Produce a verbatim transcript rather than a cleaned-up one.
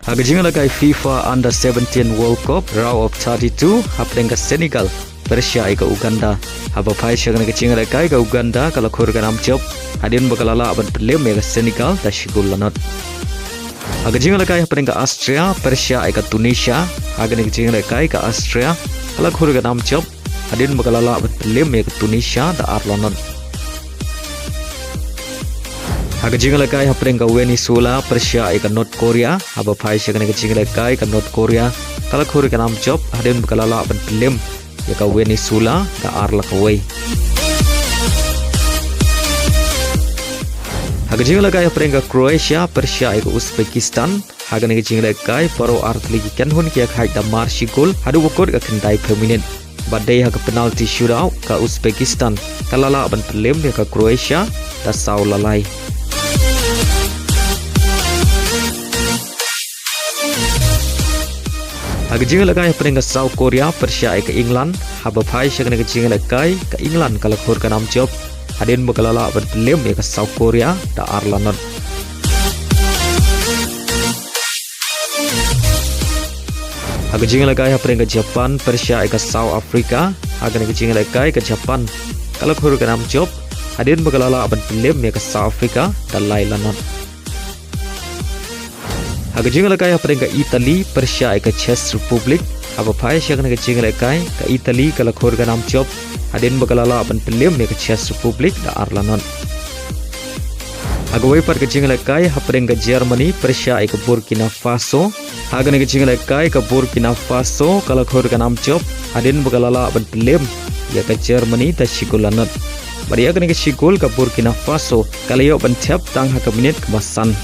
Ha ka jingïalehkai FIFA Under seventeen World Cup Round of thirty-two, hapdeng ka Senegal pyrshah ïa ka Uganda. Haba phai sha kane ka jingïalehkai, ka Uganda ka la khur ka nam jop hadien ba ka la lah ban pynlem ïa ka Senegal da shi gol la nod. Ha ka jingïalehkai hapdeng ka Austria pyrshah ïa ka Tunisia, ha kane ka jingïalehkai ka Austria ka la khur ka nam jop hadien ba ka la lah ban pynlem ïa ka Tunisia da ar la nod. Ha ka jingïalehkai hapdeng ka Venezuela pyrshah ïa ka North Korea, haba phai sha kane ka jingïalehkai ka North Korea ka la khur ka nam jop hadien ba ka la lah ban pynlem ïa ka Venezuela da ar la kawei. Ha ka jingïalehkai hapdeng ka Croatia pyrshah ïa ka Uzbekistan, ha kane ka jingïalehkai baroh ar tylli ki kynhun ki ïakhaid da mar shi gol haduh ba kut ka khyndai phew minit. Bad dei ha ka penalty shootout, ka Uzbekistan ka la lah ban pynlem ïa ka Croatia da saw la lai. Ha ka jingïalehkai hapdeng ka South Korea pyrshah ïa ka England, haba phai sha kane ka jingïalehkai ka England ka la khur ka nam jop hadien ba ka la lah ban pynlem ïa ka South Korea da ar la nod. Ha ka jingïalehkai hapdeng ka Japan pyrshah ïa ka South Africa, ha kane ka jingïalehkai ka Japan ka la khur ka nam jop hadien ba ka la lah ban pynlem ïa ka South Africa da lai la nod. Ha ka jingïalehkai hapdeng ka Italy pyrshah ïa ka Czech Republic, haba phai sha kane ka jingïalehkai ka Italy ka la khur ka nam jop hadien ba ka la lah ban pynlem ïa ka Czech Republic da ar la nod. Ha kawei pat ka jingïalehkai hapdeng ka Germany pyrshah ïa ka Burkina Faso, ha kane ka jingïalehkai ka Burkina Faso ka la khur ka nam jop hadien ba ka la lah ban pynlem ïa ka Germany da shi gol la nod. Bad ïa kane ka shi gol ka Burkina Faso ka la ïoh ban thep tang ha ka minit kaba san.